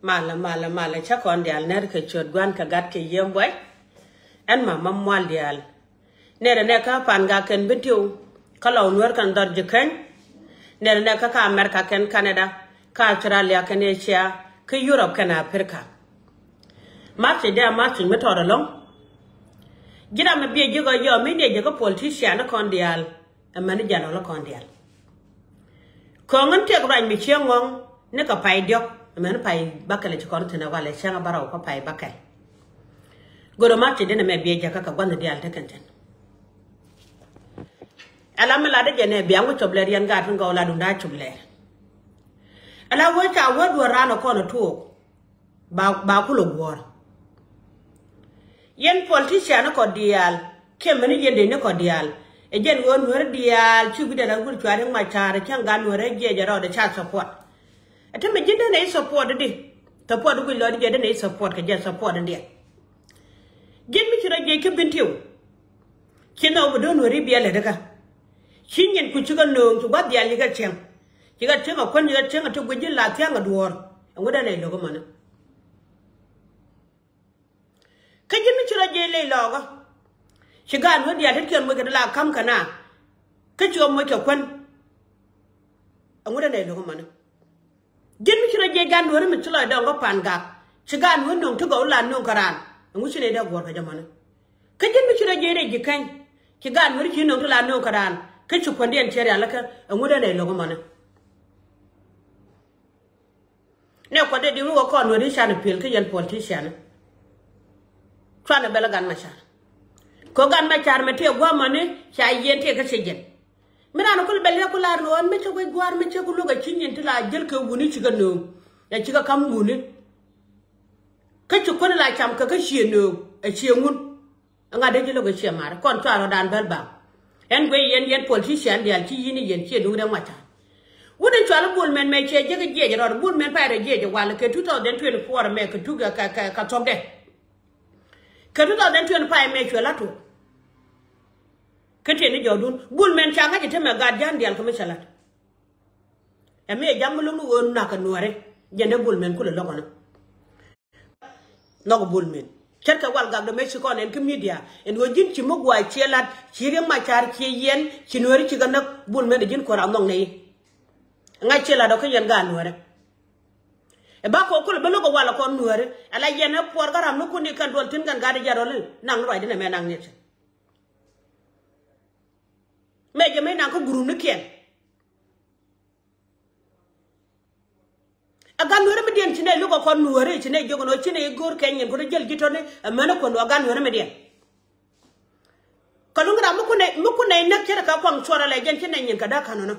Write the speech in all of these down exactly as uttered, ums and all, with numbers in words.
Malɛ, malɛ, malɛ, cä kɔn diaal nɛr kɛ ciöt Gua̱n kɛ Gat kɛ Yiëë Buay. Ɛn Mama Mual diaal. Nɛrɛ nɛ kä Pangak kɛn Bentiu, kä Lɔw Nuäär kɛn dhɔr Jikäny. Nɛrɛ nɛ kä, kä America kɛn Canada, kä Australia kɛn Asia, kä Europe kɛn Africa. Message dɛ, message mi tɔɔr ɛlɔ̱ŋ. Ji̱n ram mi biɛ ji̱ kɔ yɔ mi diɛ ji̱ kä politician ni kɔn diaal. Ɛmɛn ni general kɔn diaal. Kɔŋ in tiɛk ruac mi ciɛ ŋɔŋ ni kɛ pay diɔ̱k. Ɛmɛn pay bakɛl ci kɔn thin ɛ walɛ cäŋ a bärɔw kä pay bakɛl. Go̱rɛ message dɛ nɛ mɛ biɛ ji̱ kä kɛ gua̱n diaal tekɛn thin. Ala mi lat dee jɛ nɛ bia ŋu cop lɛr yɛn gaat tin gɔw la dunda cop lɛr. Ala wee ca wee duɔ̱ɔ̱r raan ɔ kɔn ɔ tuɔɔk. Ba, ba kulɛ guɔ̱ɔ̱r. Yɛn politician ni kɔ diaal, kiɛ mɛn ni yɛn dee ni kɔ diaal. Ɛ jɛn ɣöö Nuäär diaal ci wi̱cdɛ la wur cua̱r in ma ca̱a̱r cäŋ gaat Nuäär ɛ jiɛc ɛ rɔɔdɛ ca support. Ɛ te mi ji̱n dee nɛ i̱ support di. Support di guic lɔ di jɛ dee nɛ i̱ support kɛ jɛ support in diɛ. Ji̱n mi ci rɔ jiɛc kä Bentiu. Ci nhɔk bi do̱n wä ri biɛl lɛ di kä. Ci nyin ku ci kä nööŋ ci gua̱th diaal ci kä cieŋ. Ci kä cieŋ a kuän ci kä cieŋ a ti guic ji̱n la thia̱ŋ a duɔ̱ɔ̱r. Ɛŋu dee nɛ i̱ lo̱k ɛmɔni. Kä ji̱n mi ci rɔ jiɛc ley lɔɔkä. Ci gaat Nuäär diaal tetkiɛn moc kɛ ti la ka̱m kɛ na. Kä ci ɣä moc kɛ kuän. Ɛŋu dee nɛ i̱ lo̱k ɛmɔni. Ji̱n mi ci rɔ jiɛc gaat Nuäär mi ci lɔcdɛ ɣɔ̱ŋ kä Pangak. Ci gaat Nuäär nööŋ ti gɔw la nööŋ kä raan. Ɛŋu ci nɛ dee guɔ̱ɔ̱r kɛ jɛ mɔni. Kä ji̱n mi ci rɔ jiɛc rɛy Jikäny. Ci gaat Nuäär ci nööŋ ti la nööŋ kä raan. Kä ci kuändiɛn ciɛ rial kä ɛŋu dee nɛ i̱ lo̱k ɛmɔni. Nɛ kuat dee di mi wä kɔn wä ri can pil kä yɛn politician. Cuanɛ bɛl ɛ Gat Macar. Kɛ Gat Macar mɛ tëë gua̱a̱mɔni ca yɛn tëë kä ci jɛn. Mi raan kul bɛl yɛ ku lar ni ɣän mi cä guic gua̱a̱r mi cä ku luäk ɛ ci nyin ti la jäl kɛ wuni ci kä nööŋ. Ɛ ci kä ka̱m wuni. Kä ci kuäni la cam kɛ kä ciɛ nööŋ ɛ ciɛ ŋun. Ŋa̱t dee ji̱ lo̱k ɛ ciɛ mar kɔn cua rɔ̱dan bäl baŋ. Ɛn guic yɛn yɛn politician diaal ci yi̱n i̱ yɛn ciɛ duŋ rɛŋ maca. Wut in cual i̱ Bol Mɛl mɛ ciɛ jiäk i̱ jiɛc rɔɔd Bol Mɛl pay rɛ jiɛc i̱ wal kɛ two thousand twenty-four mɛ kɛ tuk kɛ kɛ kɛ thɔkdɛ. Kɛ two thousand twenty-five mɛ cuɛ la̱t tuɔɔk. Kä tiɛn ni jɔɔdun Bol Mɛl ca ŋa̱c i̱ te mɛ gat ja̱a̱n diaal kɛ mi cɛ la̱t. Ɛ mi ɛ jam mi lo̱ŋ ni ɣöö nak kɛ Nuääri jɛn dee Bol Mɛl kulɛ lo̱k ɣɔni. Nhɔk Bol Mɛl ce̱tkɛ wal gak dee mëë ci kɔn ɛn kä media ɛn ɣöö ji̱n ci mi gua̱a̱c ciɛ la̱t ci Riek Macar ciɛ yɛn ci Nuääri ci kɛ näk Bol Mɛl ɛ ji̱n kuäär a nhɔk nɛy. Ŋa̱c ciɛ la̱t ɔ kä yɛn gaat Nuääri. Ɛ bakɔ kulɛ bi lo̱k ɛ wal ɛ kɔn Nuääri ala yɛn ɛ puɔr kä ram ni kun i̱ kɛn duɔl thi̱n kɛn gaat ɛ jɛ rɔl i̱ naŋ ni ruacdä nɛ mɛ naŋ ni cɛ. Mɛ jɛ mëë naŋ kä gurup ni kiɛn. Ɛ gat Nuääri mi diɛn ci nɛy lo̱k ɛ kɔn Nuääri ci nɛy jiök ɛn ɣöö ci nɛy go̱o̱r kɛ nyin kɛ rɔ jäl ji̱ tɔ̱ni ɛ män ɛ kuänd ɣöö gat Nuääri mi diɛn. Kɛ luŋ ram mi kun nɛy mi kun nɛy näk ce̱tkɛ kɛ kuaŋ cuɔrɛ lɛ jɛn ci nɛy nyin kɛ da̱k ka̱n ɣän ɔ.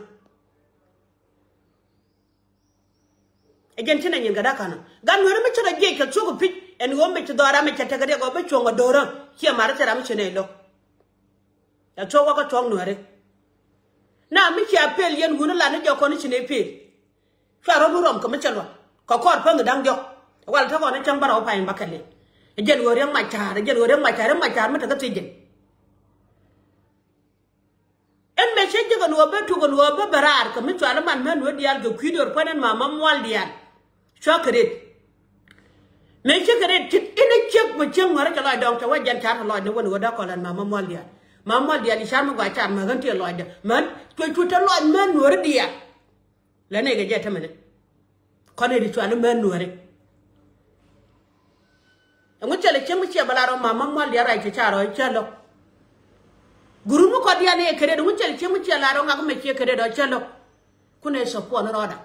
Ɛ jɛn ci nɛy nyin kɛ da̱k ka̱n ɣän ɔ gat Nuääri mi ci rɔ jiɛc kɛ thuɔ̱k ɛ pi̱c ɛn ɣöö mi ci dhɔaar ram mi cɛ tekɛ riɛk ɣöö bi cuɔ̱ŋ ɛ do̱rä ciɛ ma̱ri thil ram mi ci nɛy lo̱k. Ɛ thuɔ̱k wä kä thuɔ̱k Nuääri. Na mi cia pel yɛn wuni lat ni jɔk kɔn i̱ ci nɛy pel. Cua rɔ̱ mi rɔm kɛ mi cɛ luɔt kɛ kɔɔr päŋ i̱ da̱ŋ diɔ̱k. Wal te kɔn i̱ cäŋ bä rɔw pay in bä kɛ liŋ. Ɛ jɛn ɣöö Riek Macar ɛ jɛn ɣöö Riek Macar Riek Macar mi te kä thiec jɛn. Ɛn mɛ cä ji̱ kɛn ɣöö ben tuk kɛn ɣöö ben bɛ raar kɛ mi cual i̱ man män wee diaal kɛ kui̱ döör puɔ̱n ɛn Mama Mual diaal. Cua kɛ ret. Mëë ciek kɛ ret cit in a ciek mɛ ciek ŋɔ̱rä cɛ lɔc dɔ̱ŋ cɛ wä jɛn car kɛ lɔc ni wän ɣöö dee kɔl ɛn Mama Mual diaal. Mama Mual diaal i̱ car mi gɔaa car mɛ ɣän ti lɔcdä män cuɛ cu te lɔc män nuɔ̱ri diaal. Lɛ nɛy kɛ jɛ tämɛni. Kɔn i̱ ri cual i̱ män nuɔ̱ri. Ɛŋu cɛ lɛ ciek mi ciɛ bɛ la rɔ Mama Mual diaal rac cɛ car rɔ cɛ lo̱k. Guru mi kɔn diaal ni ɛ kɛ ret ɛŋu cɛ lɛ ciek mi ciɛ la rɔ ŋak mɛ ciɛ kɛ ret rɔ cɛ lo̱k. Kun ɛ support ni rɔɔda.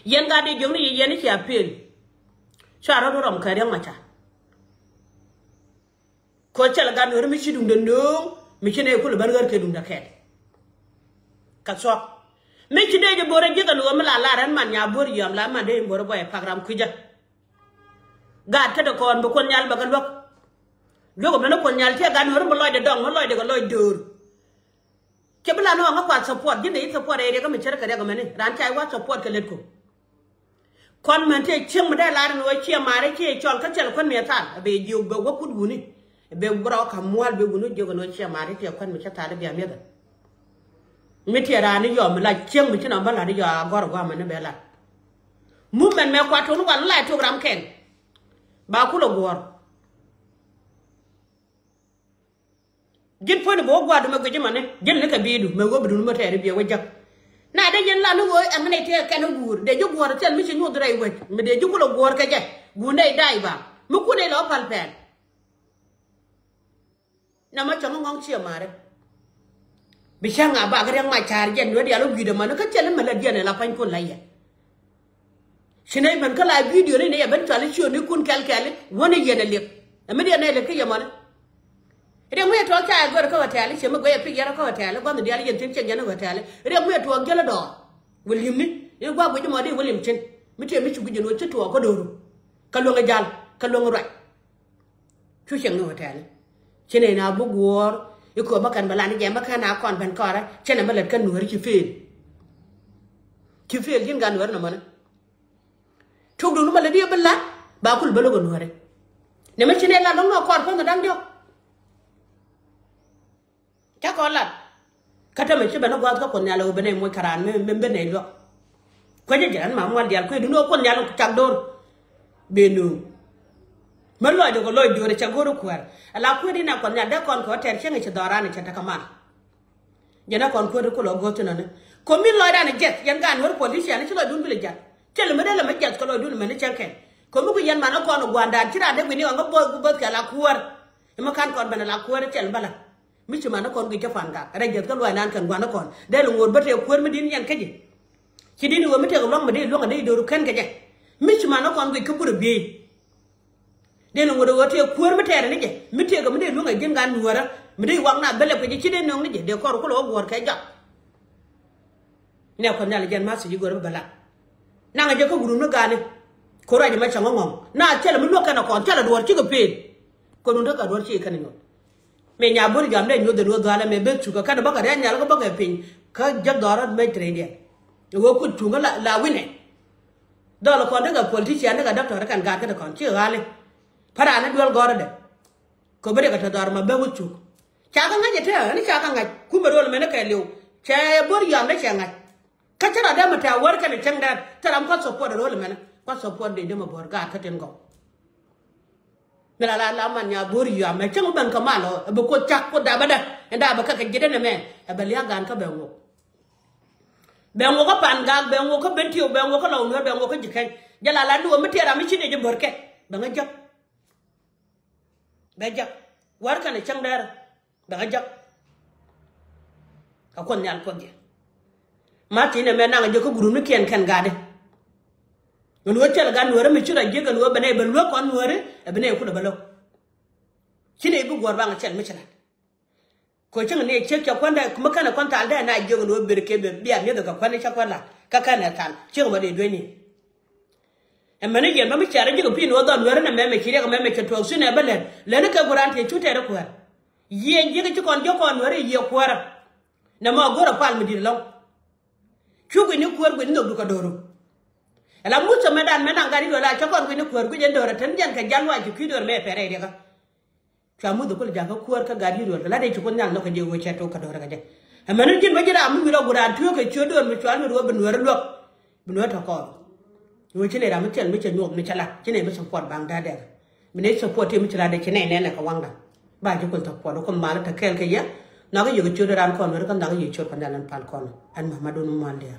Yɛn gat dee jiök ni yɛ yɛn i̱ cia pel. Cua rɔ̱ rɔm kɛ Riek Macar. Kɛ ɣöö cɛ lɛ gat Nuääri mi ci duŋdɛ nööŋ mi ci nɛy kulɛ ben ɣär kɛ duŋdɛ kɛɛl. Kɛ thuɔ̱k mi ci dee jɛ bo̱rɛ jiäk ɛn ɣöö mi la lar ɛn man nya bo̱r yɔam la man dee in bo̱rɛ bɔyɛ pak ram kui̱cä. Gat kädɛ kɔn bi Kuoth Nhial bɛ kɛ luäk. Luäk ɛmɛn ɛ Kuoth Nhial tiɛ gat Nuääri mi lɔcdɛ dɔŋ mi lɔcdɛ kɛ lɔc döör. Cɛ bi la ni ɣɔ̱ŋ ɛ kuath support ji̱n ɛ i̱ support ɛ riɛk ɛ mi cär kɛ riɛk ɛmɛni raan ca i̱ wa̱th support kɛ lät ko̱. Kɔn män tëë cieŋ mi dee lar ni ɣöö ciɛ ma̱a̱ri ciɛ cɔl kä thil kuän mi ɛ thal ɛ bɛ jiök bɛ wä kut wuni. Ɛ bɛ wä rɔ ka̱m mual bɛ wuni jiök ɛn ɣöö ciɛ ma̱a̱ri ciɛ kuän mi cä thal ɛ bia mi̱eth ɛ. Mi tiɛ raan ni yɔm mi la cieŋ mi ci nɔm bä la̱t i̱ yɔ a gɔ̱r ɛ gua̱a̱mɛ ni bɛ la̱t. Movement mɛ kuat tun wan la tok ram kɛn. Ba kulɛ guɔr. Ji̱n puɔ̱ni bɛ wä gua̱a̱du mɛ guic mani ji̱n ni kɛ bi̱i̱du mɛ wä bi dun mɛ tɛɛri biɛ wä jäk. Na dee yɛn la ni wä ɛŋ ni tëë kɛn guur dee ji̱ guɔr thil mi ci nyuɔth rɛy wec mi dee ji̱ kulɛ guɔr kɛ jɛ. Guur nɛy day ba mi kun nɛy lɔ pal pɛɛl. Na ma cɔŋ ŋɔŋ ciɛ mari. Bi cäŋ a bak riɛŋ ma ca̱a̱r jɛn wä dial wä gui̱dɛ mani kä thil mi lät yɛn ɛ la pa̱ny kun la yɛ. Ci nɛy ben kä la bidio ni ni yɛ ben cuali ciöönikun kɛl kɛli wäni yɛn ɛ liɛk. Ɛ mi diɛn nɛy liɛk kä yɛ mɔni. Riɛk mi yɛ tuɔɔk ca yɛ gör kä hotel ciɛ mi guɛy ɛ pik yɛn kä hotel gua̱nh diaal yɛn thi̱n cieŋ yɛn hotel. Riɛk mi yɛ tuɔɔk jäl ɛ dɔɔr wä li̱mni in gua̱a̱k guic mɔ di wä li̱m cin mi tiɛ mi ci guic yɛn wä ci tuɔɔk kä do̱ru. Kä luäŋ ɛ jal kä luäŋ ɛ ruac. Cu cieŋ ni hotel. Ci nɛy na bi guɔ̱ɔ̱r i̱ kööbä kɛn bä lan i̱ jɛm bä kɛn a kɔn ben kɔrɛ cɛn ɛmɛ lät kä nuääri ci fail. Ci fail ji̱n gan nuääri nɔmɔni. Cuk dun bä lät i̱ bi lat ba kul bä lo̱k ɛ nuääri. Nɛmɛ ci nɛy lat lo̱ŋ nɔ kɔr puɔ̱nh ɛ da̱ŋ diɔ̱k. Ca kɔn lat. Kä tämɛ ci ben a gua̱a̱th kä Kuoth Nhial ɛ ɣöö ben a moc kɛ raan mi ben a luäk. Kuecä ji̱ ɛn ma mual diaal kuec dun ɣöö Kuoth Nhial cak do̱r. Ben nööŋ. Mɛ lɔcdɛ kɛ lɔc do̱r ɛ cɛ go̱r ɛ kuäär. Ɛ la kueet in a Kuoth Nhial dee kɔn kɛ ɣöö tɛr cieŋ ɛ ci dhɔran ɛ cɛ tekɛ mal. Jɛn a kɔn kueet ɛ kulɔ go̱r thin ɔni. Kɔ min lɔcdan ɛ jiɛth yɛn gaan wär politician ci lɔcdun bi lɛ jiath. Thil mi dee lɛ mɛ jiath kɛ lɔcdun mɛn i̱ cäŋ kɛn. Kɔ mi ku yɛn man a kɔn ɛ gua̱ndan ci raan dee wi̱ni ɣɔn kä bo̱th ku bo̱th kɛ la kuäär. Imɛ kan kɔn ben a la kuäär thil bä la. Mi ci man ni kɔn guic cä pan gak rɛy jiɛth kä luɔi nan kɛn gua̱n ni kɔn dee li ŋo̱o̱r bä tëë kuäär mi di̱n yɛn kä ji̱. Ci di̱n i̱ ɣöö mi tëëk luaŋ mi dee luäŋ a dee i̱ do̱ru kɛn kɛ jɛ. Mi ci man ni kɔn guic kä burɛ biey. Dee li ŋo̱o̱r i̱ ɣöö tëë kuäär mi tɛɛrɛ ni jɛ mi tëëk mi dee luäŋ a ji̱n gan nuäärä mi dee i̱ wak na bälɛ kui̱ jɛ ci dee nöŋ ni jɛ dee kɔr kulɛ wä guɔ̱ɔ̱r kɛ jɔak. Nɛ Kuɔth Nhial jɛn ma̱th ci ji̱ go̱r bi bɛ lat. Naŋ jɛ kä gurum ni gani. Ko ruac mɛ cäŋ ŋɔŋ na thilɛ mi luäk kɛn a kɔn thilɛ duɔ̱ɔ̱r cikɛ peen. Kɛ nun te ka duɔ̱ɔ̱r cikɛ kɛn a nyuɔth. Mëë nya bo̱r jam dee nyuɔth dee duɔ̱ɔ̱r dhualɛ mëë ben thuk kä kɛn bäkɛ rɛn nhial kä bäkɛ piny. Kä jek dhɔrä mec tɛrɛ diɛn. Iwä kut cuŋ kä la winɛ. Dhɔl kɔn tekɛ politician tekɛ doctor kɛn gaat kä te kɔn cikɛ ɣali. Pärani duel gɔrä dɛ. Kɛ bä dee kɛ te dhɔr ma ben wä cuk. Ca kä ŋa̱c ɛ te ni ca kä ŋa̱c kumɛ rol mɛn kɛ liw. Cɛ bo̱r yɔam dee cɛ ŋa̱c. Kä cä rɔ dee mi tɛ̈ wär kɛn cäŋ dɛr thil ram kua̱th support rol mɛn kua̱th support dee dee mi bo̱r gaat kä tin gɔw. Mi la la la man nya bo̱r yɔam mɛ cäŋ ben kä mal ɔ ɛ bɛ kuoth cak kuoth dap bädä. Ɛn dap bɛ kä kɛ ji̱dɛ nɛ mɛ ɛ bɛ lia̱k gaan kä bɛ ŋok. Bɛ ŋok kä pan gak bɛ ŋok kä ben tiw bɛ ŋok kä lɔw nuɛr bɛ ŋok kä ji̱ kɛny. Jɛ la la duɔ mi tiɛɛr ram mi ci dee ji̱ bo̱r kɛ bɛ ŋä jäk. Bɛ jak wär kɛn cäŋ dɛr bɛ kä jak. Kä Kuoth Nhial Kuoth jɛ. Ma thi̱n ɛmɛ naŋ jɛ kä gurupnikiɛn kɛn gatdɛ. Ɛn ɣöö cɛl gat nuääri mi ci rɔ jiäk ɛn ɣöö bɛ nɛy bɛ luäk kɔn nuääri ɛ bi nɛy kulɛ bɛ lo̱k. Ci nɛy bi guɔ̱ɔ̱r baŋ cɛl mi ci lat. Kɛ cäŋ ni ciek cɛ kuändɛ mi kɛnɛ kɔn thal dee na jiök ni wä ber kɛ bia mi̱eth kɛ kuändɛ cɛ kuändɛ kä kɛnɛ thal ciek mɔ dee duenyni. Ɛmɛni yɛn bä mi cɛ rɔ ji̱ kɛ pi̱i̱n wä dhɔn weri ni mɛmɛ ci riɛk mɛmɛ cɛ tuɔɔk thi̱n ɛ bä lɛn lɛn kɛ guran tiɛ cu tɛɛr kuäär. Yiëë ji̱k ci kɔn jiök kɔn weri yiëë kuäärä. Nɛ mɔ go̱rɛ pal mi di̱t lɔ̱ŋ. Cu gui̱ni kuäär gui̱ni nhök du kɛ do̱ru. Ɛla muthɛ mɛ dan mɛ naŋ gat i̱ luɔl a cä kɔn gui̱ni kuäär gui̱c ɛn do̱rɛ ten jɛn kɛ jal wac ci kui̱ do̱r mɛ pɛrɛ riɛkä. Cua muth kul jakä kuäär kä gat yut wal kɛ la dee ci kun nhial nhɔk kɛ jɛ wee cɛ tok kɛ do̱r kɛ jɛ. Ɛmɛn ji̱n bä ji̱ ram mi wi̱r a gu raan tiöök kɛ ciö do̱r mi cua luet wee bi nuɛɛr luäk. Bi nuɛɛr tɔ kɔɔr. Wee ci nɛy ram mi thil mi cɛ nyuɔth mi cɛ lat ci nɛy mi support baŋ da̱a̱ dɛr. Mi nɛy support ti mi ci lat dee ci nɛy nɛn ɛ kɛ waŋda. Ba ji̱ kun support kun mal te kɛɛl kɛ yɛ. Nhɔk kɛ yɛ kɛ ciö do̱r raan kɔn wee kä nhɔk kɛ yɛ ciöt kɛ nhial ɛn pal kɔn ɛn mama dun mal dɛr.